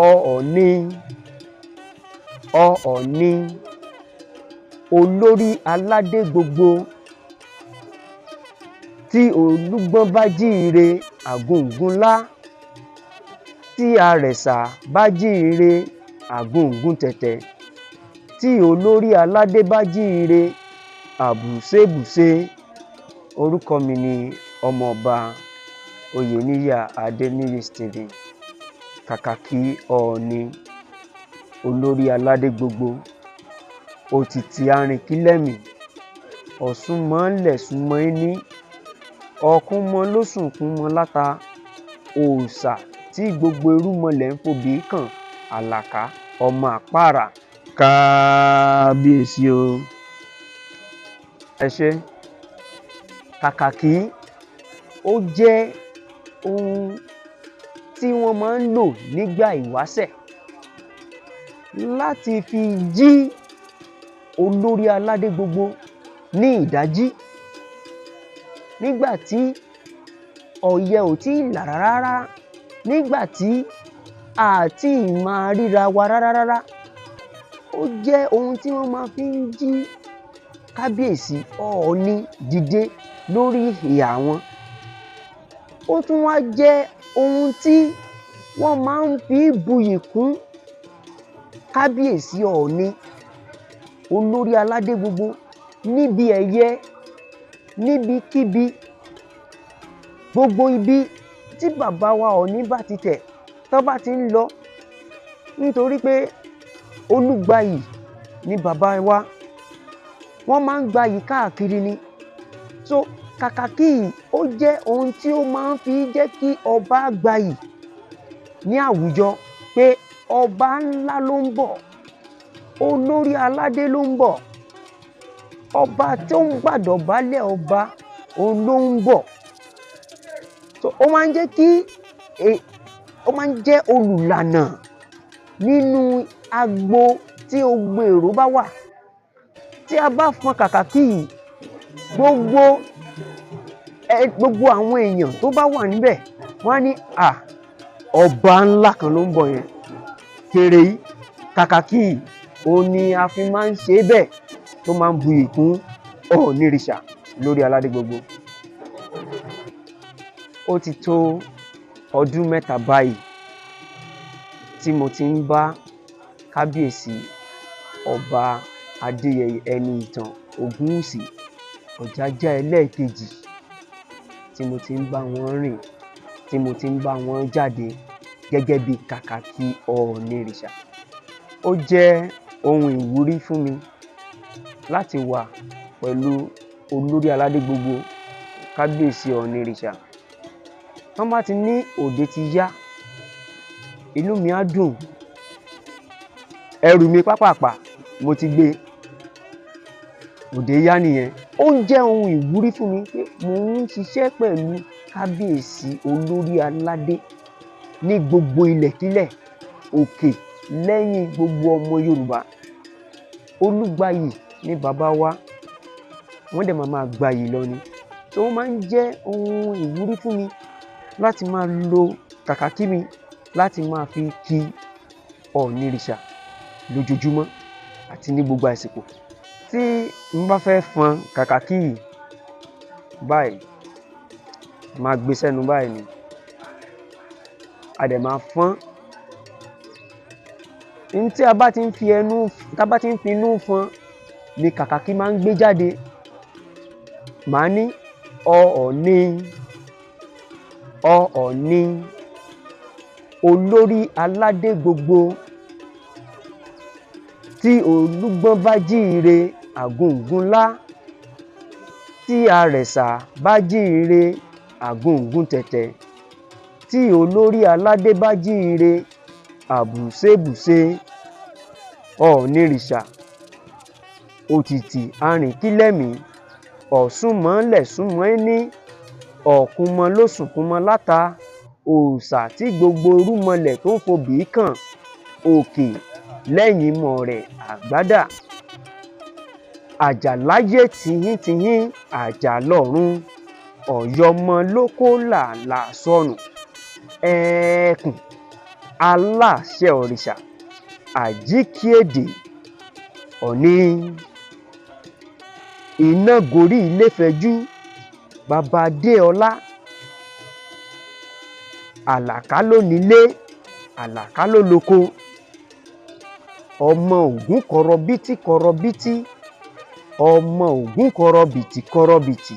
Ọọ̀ni, Ọọ̀ni, olórí aládé gbogbo, tí Olúgbọ́n bá jíire, àgúngunlá, tí Àrẹ̀sà bá jíire, àgúnguntẹ̀tẹ̀, tí olórí aládé bá jíire, àbùṣebùṣe. Orúkọ mi ni Ọmọọba Oyèníyì Adéníyì Stephen, Kàkàkí Ọọ̀ni, olórí aládé gbogbo, òtìtì arìnkílẹ̀mí, ọ̀ṣunmọlẹ̀-ṣúnmọ́ìní, ọ̀kúnmọ́lósùnkúnmọ́láta, òòṣà tí gbogbo irúnmọlẹ̀ ń fobì kàn, Àlàká ọmọ Àpàrà. Kábíyèsí o. Ẹ ṣé. Kàkàkí ó jẹ́ ohun tí wọ́n máa ń lò nígbà ìwáṣẹ̀ láti fi jí olórí aládé gbogbo ní ìdájí nígbà tí ọ̀yẹ́ ò tíì là rárá, nígbà tí a tíì máa ríra wa rárá rárá. Ó jẹ́ ohun tí wọ́n máa fi ń jí Kábíyèsí Ọọ̀ni dìde lórí ìhà wọn. Ó tún wá jẹ́ ohun tí wọ́n máa ń fi buyì kún Kábíyèsí Ọọ̀ni, olórí aládé gbogbo, níbi ẹ̀yẹ, níbikíbi, gbogbo ibi tí bàbá wa Ọọ̀ni bá ti tẹ̀, tán bá ti ń lọ, nítorí pé Olúgbayì ni bàbá wa, wọ́n máa ń gbayì káàkiri ni. So kàkàkí yìí ó jẹ́ ohun tí ó máa ń fi jẹ́ kí ọba gbayì ní àwùjọ pé ọba ńlá ló ń bọ̀, olórí aládé ló ń bọ̀, ọba tó ń gbàdọ̀bálẹ̀ ọba òun ló ń bọ̀. So ó máa ń jẹ́ kí ó máa ń jẹ́ olùlànà nínú agbo tí gbogbo èrò bá wà. Tí a bá fọn kàkàkí yìí, gbogbo àwọn èèyàn tó bá wà níbẹ̀, wọ́n á ní, "À, ọba ńlá kan ló ń bọ̀ yẹn." Fèrè yìí, kàkàkí yìí, òun ni a fi máa ń ṣe bẹ́ẹ̀ tó máa ń buyì kún Ọọ̀nirìṣà lórí aládé gbogbo. Ó ti tó ọdún 3 báyìí tí mo ti ń bá Kábíyèsí Ọba Adéyẹyè Ẹniìtàn Ògúnwùsì Ọ̀jájá ẹlẹ́ẹ̀kejì, tí mo ti ń bá wọn rìn, tí mo ti ń bá wọn jáde gẹ́gẹ́ bí Kàkàkí Ọọ̀nirìṣà. Ó jẹ́ ohun ìwúrí fún mi láti wà pẹ̀lú olórí aládé gbogbo, Kábíyèsí Ọọ̀nirìṣà. Tán bá ti ní òde ti yá, inú mi á dùn. Ẹrù mi pápàpá mo ti gbé, òde yá nìyẹn. Ó jẹ́ ohun ìwúrí fún mi pé mò ń ṣiṣẹ́ pẹ̀lú Kábíyèsí olórí aládé ní gbogbo ilẹ̀kílẹ̀, òkè lẹ́yìn gbogbo ọmọ Yorùbá. Olúgbayì ni bàbá wa, wọ́n dẹ̀ máa máa gbayì lọ ni. So ó máa ń jẹ́ ohun ìwúrí fún mi láti máa lo kàkàkí mi láti máa fi kí Ọọ̀nirìṣà lójoojúmọ́ àti ní gbogbo àsìkò. Tí n bá fẹ́ fọn kàkàkí yìí báyìí, màá gbé sẹ́nu báyìí ni, a dẹ̀ máa fọ́n. N tí a bá ti ń fi ẹnu, tá bá ti ń fi inú fọn ni kàkàkí máa ń gbé jáde. Màá ní Ọọ̀ni, Ọọ̀ni, olórí aládé gbogbo, tí Olúgbọ́n bá jíire, àgúngunlá, tí Àrẹ̀sà bá jíire, àgúnguntẹ̀tẹ̀, tí olórí aládé bá jíire, àbùṣebùṣe. Ọọ̀nirìṣà, òtìtì arìnkílẹ̀mí, ọ̀ṣunmọlẹ̀-ṣúnmọ́ìní, ọ̀kúnmọ́lósùnkúnmọ́láta, òòṣà tí gbogbo irúnmọlẹ̀ tó ń fobì kàn, òkè lẹ́yìn mọ̀rẹ̀ àgbádà, àjàláyé tìhíntìhín, àjàlọ́run, ọ̀yọ́mọ ló kó làálàá sọnù, ẹ̀ẹ̀kùn. Aláṣẹ òrìṣà Àjíkíèdè Ọ̀ní. Iná gorí ilé fẹjú, bàbá Adéọlá. Àlàká ló nílé, àlàká ló lóko. Ọmọ Ògún kọrọbítí kọrọbítí, ọmọ Ògún kọrọbìtì kọrọbìtì,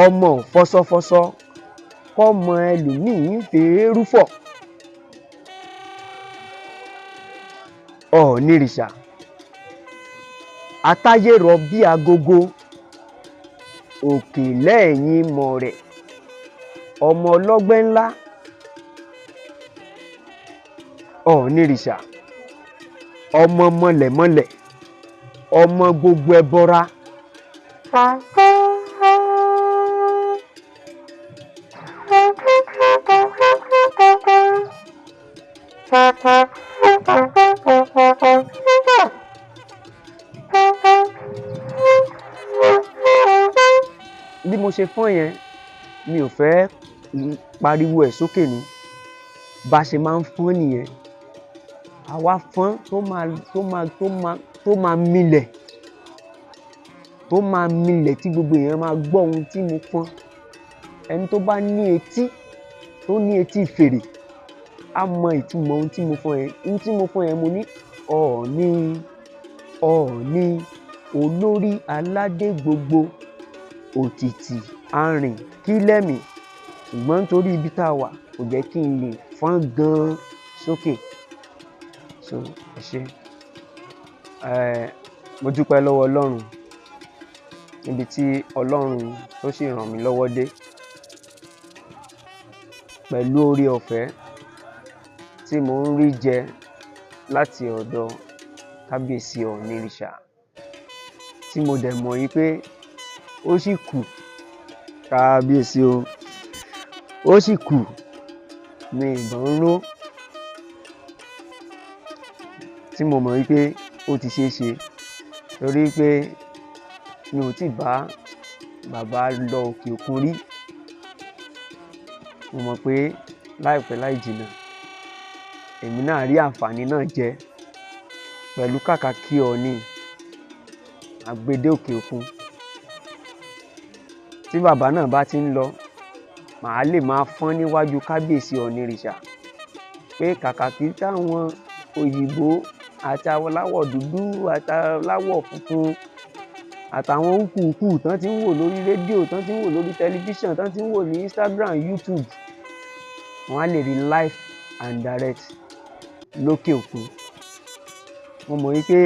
ọmọ fọsọfọsọ kọ́mọ ẹlòmíín fèérú fọ̀. Ọ̀ọ̀nìrìṣà atáyérọ bí agogo, òkè lẹ́yìn mọ̀rẹ̀, ọmọ ọlọ́gbẹ́ ńlá. Ọ̀ọ̀nìrìṣà ọmọ mọlẹ̀mọlẹ̀, ọmọ gbogbo ẹbọra. Bí mo ṣe fọ́n yẹn, mi ò fẹ́ pariwo ẹ̀ sókè ni. Bá ṣe máa ń fọ́n nìyẹn. Àwa fọ́n tó máa milẹ̀, tó máa milẹ̀ tí gbogbo èèyàn máa gbọ́ ohun tí mo fọ́n. Ẹni tó bá ní etí, tó ní etí fèrè, á mọ ìtumọ̀ ohun tí mo fọ́n yẹn. Ohun tí mo fọ́n yẹn, mo ní Ọ̀ọ̀ni, Ọ̀ọ̀ni, olórí aládé gbogbo, òtìtì arìn kílẹ̀mì. Ṣùgbọ́n nítorí ibi tá a wà kò jẹ́ kí n lè fọ́n gan-an sókè. So ẹ ṣé. Mo dúpẹ́ lọ́wọ́ Ọlọ́run níbi tí Ọlọ́run tó sì ràn mí lọ́wọ́ dé pẹ̀lú oore ọ̀fẹ́ tí mò ń rí jẹ láti ọ̀dọ̀ Kábíyèsí Ọ̀ọ̀nìrìṣà, tí mo dẹ̀ mọ̀ yí pé ó sì kù. Kábíyèsí o, ó sì kù ní ìbọn ń ró, tí mo mọ̀ wípé ó ti ṣeé ṣe, torí pé mi ò tíì bá bàbá lọ òkè òkun rí. Mo mọ̀ pé láìpẹ́ láì jìnnà, èmi náà rí àǹfààní náà jẹ pẹ̀lú kàkàkí Ọ̀ọ̀ni àgbédé òkè òkun. Tí bàbá náà bá ti ń lọ, màá lè máa fọ́n níwájú Kábíyèsí Ọ̀ọ̀nìrìṣà pé kàkàkí táwọn òyìnbó àti aláwọ̀ dúdú àti aláwọ̀ funfun àtàwọn húkúhùkù tán ti ń wò lórí rédíò, tán ti ń wò lórí tẹlifíṣàn, tán ti ń wò ní Instagram, YouTube, wọ́n á lè rí live and direct lókè òkun. Mo mọ̀ wípé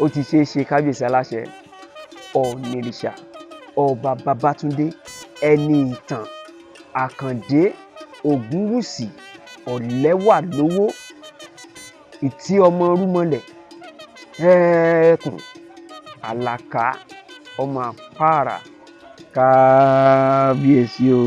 ó ti ṣeé ṣe. Kábíyèsí aláṣẹ Ọ̀ọ̀nìrìṣà Ọba Babátúndé ẹni ìtàn Àkàndé Ògúnwùsì Ọ̀lẹ́wàlówó ìtí ọmọ rúmọlẹ̀ ẹ̀ẹ́kùn Àlàká ọmọ àpáàrà. Kábíyèsí o.